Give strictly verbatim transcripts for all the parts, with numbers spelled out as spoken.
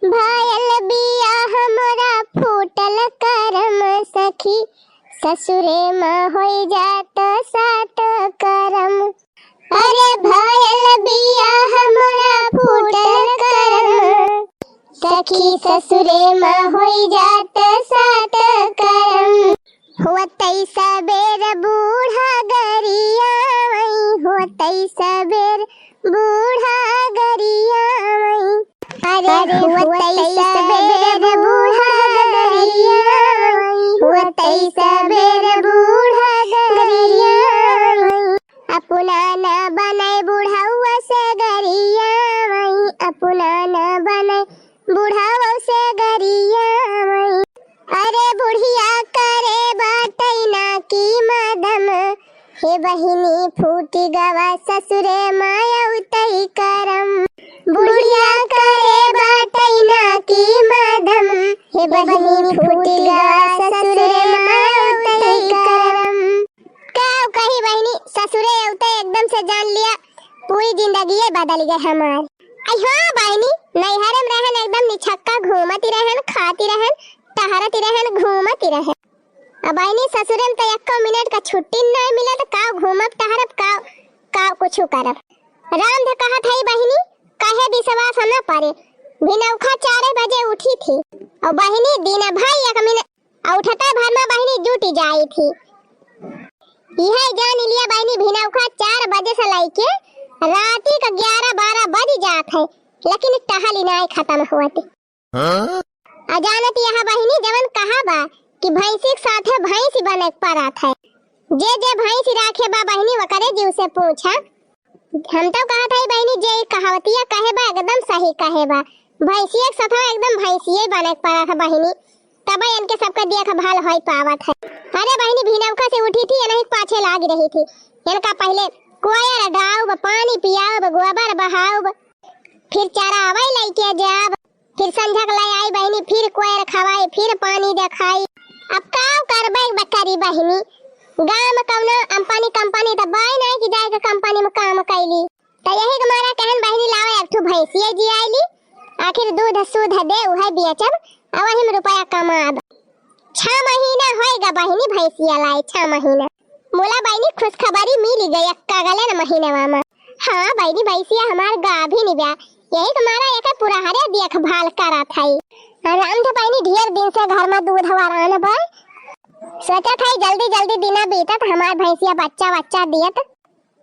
भयल बियाह मोरा फूटल करम सखी, ससुरे मा होई जात सात करम। अरे भयल बियाह मोरा फूटल करम, सखी ससुरे मा होई जात सात करम। होतई सबेर बूढ़ा गरियावई, होतई सबेर बूढ़ा गरियावई। अरे होतई सबेर बूढ़ा गरियावई, होतई सबेर बूढ़ा गरियावई। अपना न बनई बुढ़उआ से गरियावई, अपना न बनई बुढ़उआ से गरियावई। अरे बुढ़िया करे बाटई ना की मदम, हे बहिनी फूटी गवा ससुरे मा अउतई करम। बुढ़िया करे बाटई ना की मदम, हे बहिनी फूटी गवा ससुरे मा अउतई करम। का कही बहिनी, ससुरे अउते एकदम से जान लिया, पूरी जिंदगी ही बदल गए हमार। आई हाँ बहिनी, नैहरे में रहन एकदम निछक्का घूमती रहन, खाती रहन, टहरती रहन, घूमती रहन। अब बहिनी ससुरे में तो एको मिनट का छुट्टी नहीं मिले तो का घूमब टहरब, का, का कुछ करब। रामध कहत हई बहिनी, कहे विश्वास न परे, भिनौखा चार बजे उठी थी और बहिनी दिन भर एक मिनट और उठता भर में बहिनी जुटी जाई थी। यह जान लिया बहिनी, भिनौखा चार बजे से लइके राती का ग्यारह बारह बज जात है, लेकिन टहली नाई खत्म होत। हाँ? आ जानत यह बहिनी जवन कहा बा कि भैंसी के साथे भैंस बने के परत है। जे जे भैंस राखे बा बहिनी, वकरे जीव से पूछा। हम तो कहत हई बहिनी, जे ई कहावतिया कहे बा, एकदम सही कहे बा। भैंसिया के सथवा एकदम भैंसिया ही बने के परत है बहिनी, तब इनके सबका देखभाल होई पावत है। अरे बहिनी, भिनौखा से उठी थी, इन्हीं के पाछे लागी रही थी। इनका पहले कोयर डाउब, पानी पियाउब, गोबर बहाउब, फिर चरावै लइके जाब, फिर संझक ले आई बहिनी, फिर कोयर खवाई, फिर पानी देखाई। अब का करबै बकरी बहिनी, गाँव में कौनो अंपानी कंपनी त बाई नहीं कि जाए के कंपनी में काम कैली। त यही के मारा कहन बहिनी, लावा एक ठो भैंसिया जियाइली, आखिर दूध सूध दे, उहै बेचब, आ वही में रुपया कमाब। छह महीना होइगा बहिनी भैंसिया लाए, छह महीना। मोला बहिनी खुशखबरी मिली गई, एक्का गले न महीनवा में। हाँ बहिनी, भैंसिया हमार गाभिन बा, यही के मारा एकर पुरहरे देखभाल करत हई। रामध बहिनी ढेर दिन से घर में दूध वरान बा, सोचत हई जल्दी जल्दी दिना बीतत, हमार भैंसिया बच्चा बच्चा दियत।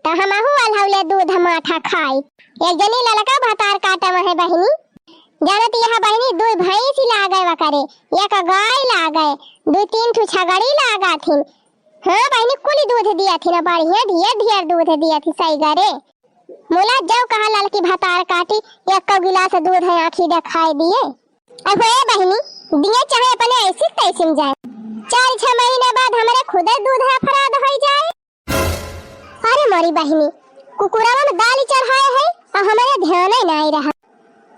त हमहू अलहौले दूध माठा खाई। एक जनी ललका भतार काटे में है बहिनी। जानत यह बहिनी, दुई भैंस लागे वकरे, एक गाय लागे, दुई तीन ठो छगड़ी लागा थिन। हाँ बहिनी, कुल दूध दिया थिन, बढ़िया ढेर ढेर दूध दिया थी सही गरे। मुला जाओ कहा ललकी भतार काटी, एक गिलास दूध है आँखी देखाई दिए। अब हे बहिनी, दिए चाहे अपने ऐसी तैसी में जाए, चार छह महीना बाद हमरे खुदे दूध अफराद होई जाए। अरे मोरी बहिनी, कुकुरवा में दाल चढ़ाए है और हमारे ध्यान ही नहीं रहा।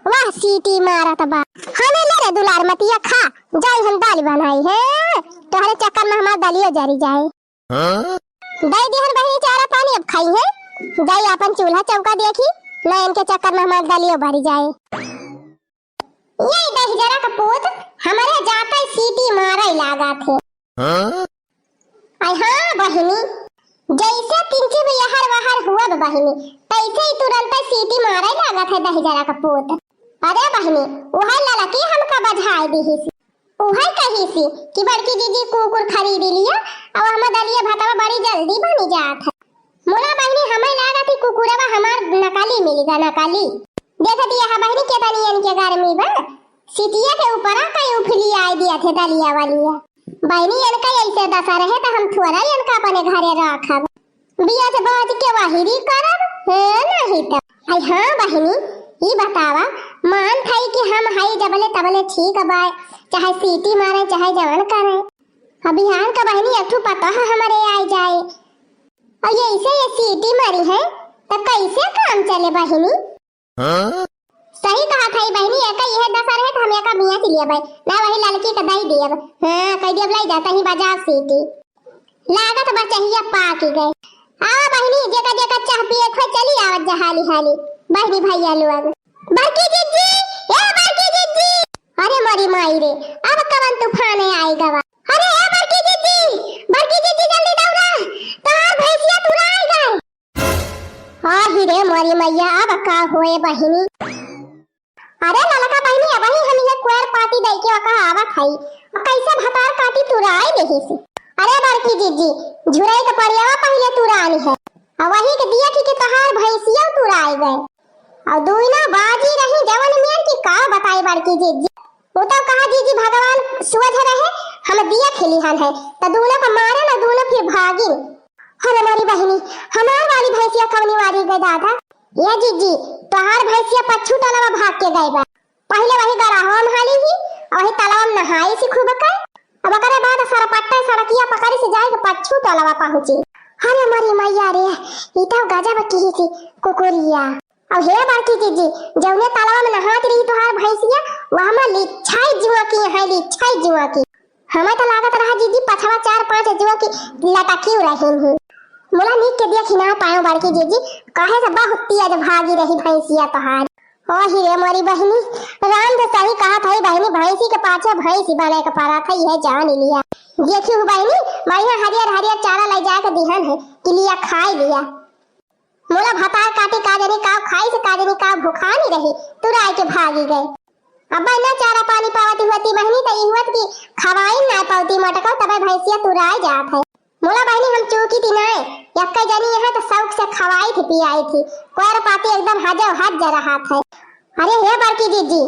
वाह सीटी मारत बा। हमें ले रे दुलार मतिया खा, जाई हम दाल बनाई है, तोहरे चक्कर में हमार दलियो जरी जाए। हाँ? दे दिहन बहिनी चारा पानी अब खाई है, जाई अपन चूल्हा चौका देखी, ना इनके चक्कर में हमार दलियो भरी जाए। ये दहिजरा का पूत हमरे जाते सीटी मारे लागा थे। हाँ? आई हाँ बहिनी, जैसे पिंची भी यहर वहर हुआ बा बहिनी, तैसे ही तुरंत सीटी मारे लागा थे दहिजरा का पूत। अरे बहिनी, वह ललकी हमका बझाए दी ही सी। उहै कही सी कि बड़की जीजी कुकुर खरीद लिया, अब हम दलिया भतवा बड़ी जल्दी बनी जात है। मुला बहिनी, हमें लागत ही कुकुरवा हमार नकली मिली गा, नकली। देखत यह बहिनी, केतनी इनके गर्मी बा, सिटिया के ऊपरा कई उफली आए दिया थे दलिया वालिया। बहिनी, इनका ऐसे दशा रहे तो हम थोड़ा इनका अपने घरे रखब। बिया से बाज के वाहिरी करब, हे नहीं तो। आई हाँ बहिनी, ई बतावा, मान थाई कि हम हई जबले तबले ठीक बाय, चाहे सीटी मारे, चाहे जवन करे। अब बिहान का बहिनी एक ठो पतोह हमरे आई जाए, और ये ऐसे ये सीटी मारी है, तो कैसे काम चले बहिनी? हाँ? सही कहा थाई बहिनी, एका यह दशा रहे तो हम एका बिया से लिया भाई, ना वही ललकी का दई दियब। हाँ, कह दियब लाई जाता ही बजाओ सीटी। लागत बा चहिया पाक गए। आ बहिनी, जेका जेका चाह पिए खोए चली आवत जा हाली हाली। बहिनी भैया लोग। बड़की जिज्जी, ए बड़की जिज्जी, अरे माई रे, अब कवन तूफान आइ गवा। अरे ए बड़की जिज्जी, बड़की जिज्जी जल्दी दौड़ा, तोहार भैंसिया तुराइ गए। आही रे मोरी मैया, अब का होए बहिनी। अरे ललका बहिनी, अबही हम ये कोयर पाती दइ के ओका आवत हई, और कैसे भतार काटी तुराइ देहिस। अरे बड़की जिज्जी, झुरई के पड़ियावा पहिले तुरानी है, और वही के दिया कि, कि तोहार भैंसिया तुराइ गए। और दुइना बाजी रही जवन मेर कि का बताई बड़की जिज्जी। उ तो कहा जिज्जी भगवान सुअझ रहे, हम दिया खेलिहन है, त दुनो का मारे ना दुनो फिर भागिन। अरे मोरी बहिनी, हमार वाली भैंसिया कवनी वारी गए दादा। ए जिज्जी, तोहार भैंसिया पच्छू टलवा भाग के गए बा। पहिले वही गड़ाहवा में हाली ही, वही तलवा में नहाई सी खूब कर। अब ओकरे बाद सरपट्टा सड़किया पकड़ी से जाए के पच्छू टलवा पहुँची। अरे मोरी मैया रे, ई तो गजब की सी कुकुरिया। अब हे बड़की जिज्जी, जौने तलवा में नहात रही तोहार भैंसिया, वहाँ में लिच्छाई जुआ की है, लिच्छाई जुआ की। हमें तो लागत रहा जिज्जी, पछवा चार पांच जुआ की लटकी रही ही। मुला नीक के देखी ना पायो बड़की जिज्जी, काहे से बहुत तेज भागी रही भैंसिया तोहार। ओ ही रे मोरी बहिनी, राम तो सही कहा था बहिनी, भैंसी के पाछे भैंसी बने के पड़ा था, यह जान लिया। देखी हूँ बहिनी, बढ़िया हरियर हरियर चारा ले जाके दिहन है कि लिया खाए लिया। मोला भतार काटी का जनी का खाई से का जनी का भुखानी रही, तुराई के भागी गए। अब ना चारा पानी पावती होती बहिनी त ई हुअत की खवाई ना पावती मटका, तबे भैंसिया तुराई जात है। मोला बहिनी हम चूकी थी नाय, यक्के जनी यहाँ त शौक से खवाई थी पियाई थी, कोयर पाती एकदम हजो हज रहा था। अरे हे बड़की जिज्जी,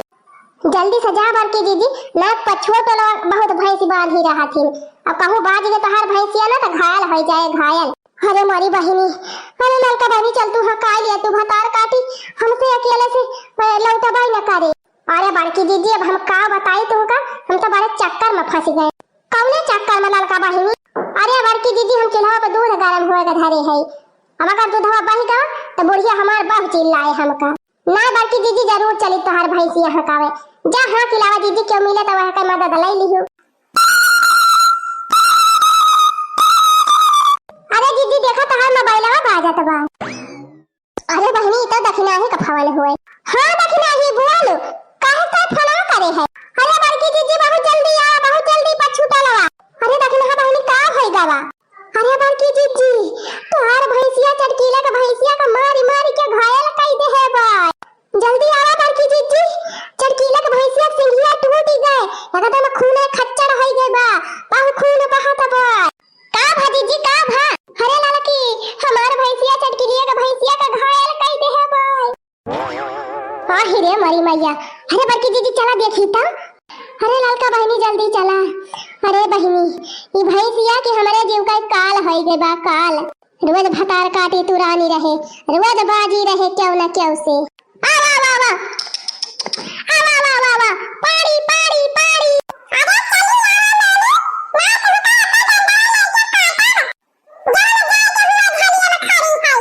जल्दी से जा बड़की जिज्जी, ना पछुआ टोला बहुत भैंसी बांधी रहा थी, अब कहूँ बाज के तोहार भैंसिया ना त घायल हो जाए, घायल। अरे मोरी बहिनी, अरे ललका बहिनी, चल तू हकाई लिया, तू भतार काटी, हमसे अकेले से, अ, लौटबाई न करे। अरे बड़की जिज्जी, अब हम का बताई तुमका, हम तो बड़े चक्कर में फंस गए। कौने चक्कर में ललका बहिनी? अरे बड़की जिज्जी, हम चूल्हा पे दूध गरम हुए के धरे है, अब अगर दूधवा बह गवा तो बुढ़िया हमार बहु चिल्लाए हमका। ना बड़की जिज्जी, जरूर चली तोहार भैंसिया हकावे। जा हाँक लावा जिज्जी, केहू मिले तो वह के मदद ले लिहू। अरे जिज्जी, देखा तोहार मोबाइलवा बाजत बा। अरे बहिनी, ई तो दखिनाही का फोन होए। हाँ दखिनाही, बोल, काहे का फोनवा करे है? अरे बड़की जिज्जी, बहुत जल्दी आ, बहुत जल्दी पछूटा लवा। अरे दखिनाहा बहिनी, का होई गवा? अरे बड़की जिज्जी, तोहार भैंसिया चटकीला के भैंसिया का मारी मारी के घायल कई दे है बा। जल्दी आवा बड़की जिज्जी, चटकीला के भैंसिया के सिंगिया टूट गए, एकदम खूने खच्चड़ होई गए बा, बहुत खून बहत बा। का भा जिज्जी, का भा? अरे ललकी, हमार भैंसिया चटकीलिया के भैंसिया का घायल कई दे है बा। आही रे मोरी मैया, अरे बड़की जिज्जी चला देखी त। अरे ललका बहिनी जल्दी चला। अरे बहिनी, ई भैंसिया के हमरे जीव का काल होई गए बा, काल। रोज भतार काटी तुरानी रहे, रोज बाजी रहे केहू न केहू से। आ वा वा वा, आ वा वा वा वा, पाड़ी पाड़ी पाड़ी। अरे चली आवा नानी, ना तुमका अपना डंडा लेके काटा। जान जाए के हुआ घरिया में खड़ी है।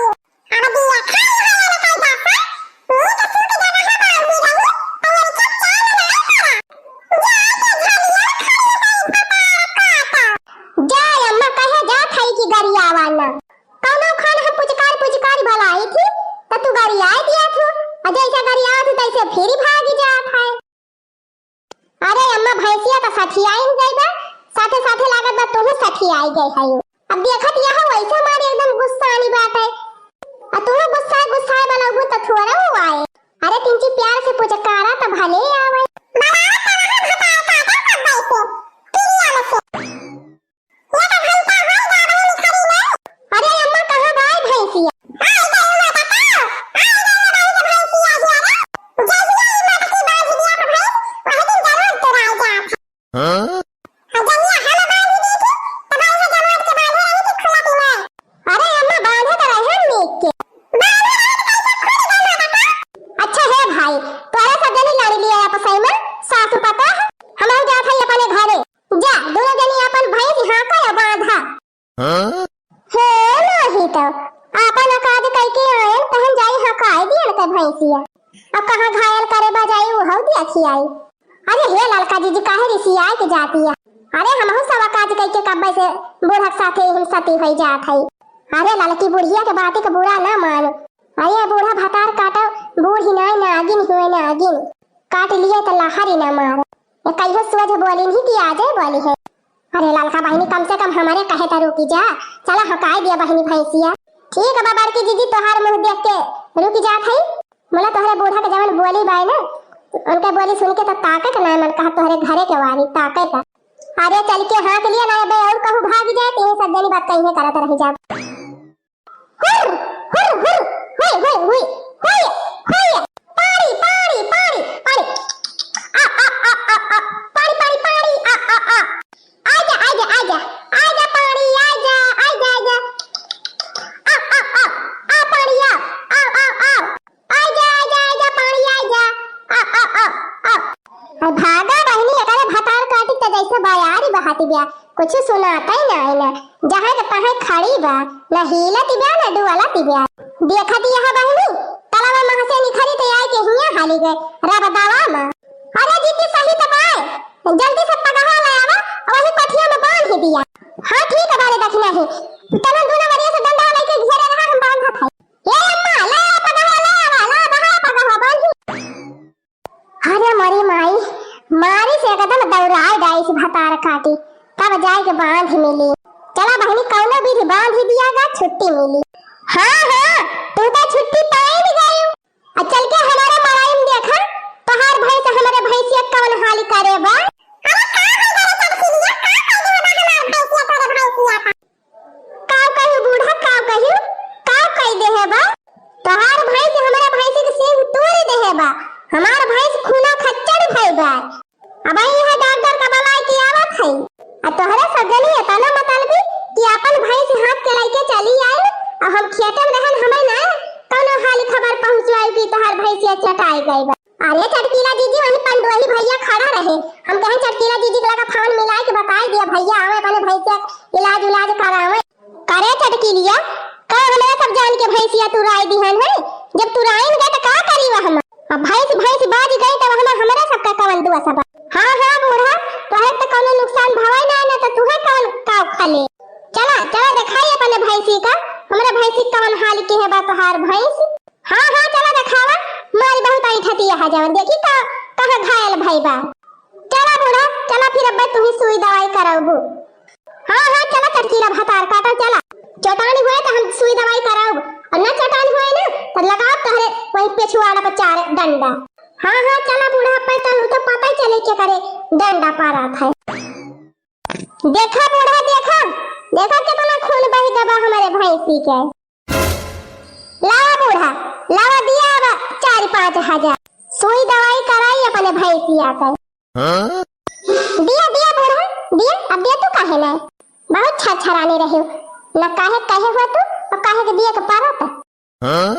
अब बिया खाई है ना कोई बासा, नीक सूत जगह बांधी रही, तो ये सब चैन ना करा। जाए के घरिया में खड़ी है भतार काटा। जा अम्मा, कहे जात हई कि गरियावा ना। कौनो खान हम पुचकार पुचकार भलाई थी, त तू गरियाए दिया थू, और जैसे गरियावा थू तैसे फिर भागी जात है। अरे अम्मा, भैंसिया त सठियाई गई बा, साथे साथे लागत बा तुहू सठियाई गई है। अब देखत यह वैसे मारे एकदम गुस्सानी बात है, और तुहू गुस्सा गुस्सा वाला हो तो थोड़ा वो आए। अरे तिनची प्यार से पुचकारा त भले आवे। बड़ा कहाँ भतार काटा सब बैठे, चिड़िया में से। ये तो भैंसा है, गाभने में खड़ी नहीं। अरे अम्मा, कहाँ बा भैंसिया? आई गई माता का, आई गई माता की भैंसिया जो है ना, जहिया ई माता की बांध दिया है भैंस, वही दिन जरूर तुराई जात है। हाँ? और जहिया हम बांध दी थी, तो भाई है जमात के बांधे रही थी खुला में। अरे अम्मा, बांधे तो रहे हम नीक के। बांधे रहे तो कैसे खुल गई माता का? अच्छा हे भाई, तोरा सब जनी लड़ी लिया आपस में, सासू पता है, हम जात है अपने घरे। जा, दोनों जनी आपन भैंस हाँका या बांधा। हाँ? हे नाही तो, आपन काज कइके आएन, तहन जाई हकाए दियन के भैंसिया। अब कहाँ घायल करे बा जाई, उहौ दिया खियाई। अरे हे ललका जिज्जी, काहे रिसियाए के जाती है? अरे हमहू सब काज कइके कब्बे से बूढ़क साथे हिम सती होई जात है। अरे ललकी बुढ़िया के बाती के बुरा ना मानो। अरे बूढ़ा भतार काटो, बूढ़ी नाई नागिन हुए नागिन। काट लिए तो लहरी ना मारो। ये कहियो सोझ बोली नहीं कि आजे बोली है। अरे ललका बहिनी, कम से कम हमरे कहे त रुकी जा। चला हकाई दिया बहिनी भैंसिया। ठीक बा बड़की जीजी, तोहार मुँह देख के रुकी जात है। मुला तोहरे बूढ़ा के जवन बोली बाय ना, उनके बोली सुन के तो ताके के ना मन कहा तोहरे घरे के वाली ताके का। अरे चल के हाँक लिया ना, अबे और कहूँ भाग जाए तो ये सब जनी बात कहीं करत रह जाब। हुर, हुर, हुर, हुई, हुई, हुई, हुई, हुई। पानी, पानी, पानी, पानी। आ, आ, आ, आ, आ। पानी, पानी, पानी, आ, आ, आ। आजा, आजा, आजा। आजा पानी, आजा, आजा, आजा। आ, आ, आ, आ पानी, आ, आ, आ, आ। आजा, आजा, आजा, पानी आजा। आ, आ, आ, आ। अरे भागा बहिनी, एकरे भतार काटी त जैसे बयारी बहाती बिया। कुछ सुनाता ही ना है ना। जहाँ के तहाँ खड़ी बा, ना हिलत बिया, ना डुअलत बिया। देखत यह बहिनी, तलवा महाँ से निखरी त आए के हियाँ हाली गए, रब दावा मा। अरे जीती सही त बाय, जल्दी से पगहा ले आवा, वही कोठिया में बांध ही दिया। हाँ ठीक है, बारे दखिना ही। तलन दूनो वरिया से डंडा लेके घेरे रहा, हम बांधत है। ए अम्मा, ले आ पगहा, ले आवा, ले बहा पगहा, बांधी। अरे मोरी माई, मारी से एकदम दौड़ाए डाइस भतार काटी, तब जाए के बांध मिली। चला बहिनी, कौनो विधि बांध ही दिया गा, छुट्टी मिली। हाँ, हाँ, तू तो छुट्टी पाए भी गई। आ चल के हमारे मड़ाई में देखा, तोहार भैंस हमारे भैंसिया कवन हाल करे बा। अरे का हो गए चटकिलिया, का कर दे बा हमार भैंसिया तोरे भैंसिया का? काव कहियो बूढ़ा, काव कहियो, काव कहि देहे बा? तोहार भैंस हमरा भैंस के सींग तोड़ देहे बा। हमार भैंस खूना खच्चड़ भई बा। अब यह डॉक्टर का बुलाए के आवत है। आ तोहरे सजनी एतना मतलबी कि अपन भैंस हाथ के लेके चली आई, आ हम खेते में रहन, हमें ना कौनो हाल खबर पहुँचवाई कि तोहार भैंसिया चटाई गई बा। अरे चटकीला जीजी, वही पंडोही भैया खड़ा रहे, हम कहें चटकीला जीजी के लगा फोन मिलाए के बताई दिया भैया आवे अपने भैंसिया इलाज उलाज करावे। करे चटकीलिया, का हमरा सब जान के भैंसिया तुराई दिहन है? जब तुराइन गए त का करी वह हम? अब भैंस भैंस बाज गई तब हम हमरा सबका कवन दुआ सब। हाँ हाँ बूढ़ा, तोहे त कौनो नुकसान भवे ना, ना त तुहे कवन काव खा ले। चला चला देखाई अपने भैंसी का, हमरा भैंसी कवन हाल की है बा तोहार भैंस। हाँ, हाँ, चला देखावा, मारी बहुत ऐंठतिया है जवन, देखी का, कहाँ घायल भई बा। चला बूढ़ा, चला फिर अब्बे तुही सुई दवाई करउबू। हाँ, हाँ, चला चटकीला भतार काटा, चला। चोटानी होए त हम सुई दवाई करउब, और ना चोटानी होए ना, त लगाउब तोहरे वही पेछुआड़ा पर चार डंडा। हाँ, हाँ, चला बूढ़ा, अब्बे तनु तो पता ही चले के करे डंडा पारत है। देखा बूढ़ा, देखा, देखा कितना खून बही गबा हमारे भैंसी के। लावा बूढ़ा, लावा दिया अब चार पाँच हजार। सुई दवाई कराई अपने भैंसिया के। हाँ? दिया, दिया बूढ़ा, दिया, अब दिया तू काहे ना? बहुत छरछराने रहे हो। न काहे कहे हो तू, और काहे के दिए के परत। हाँ?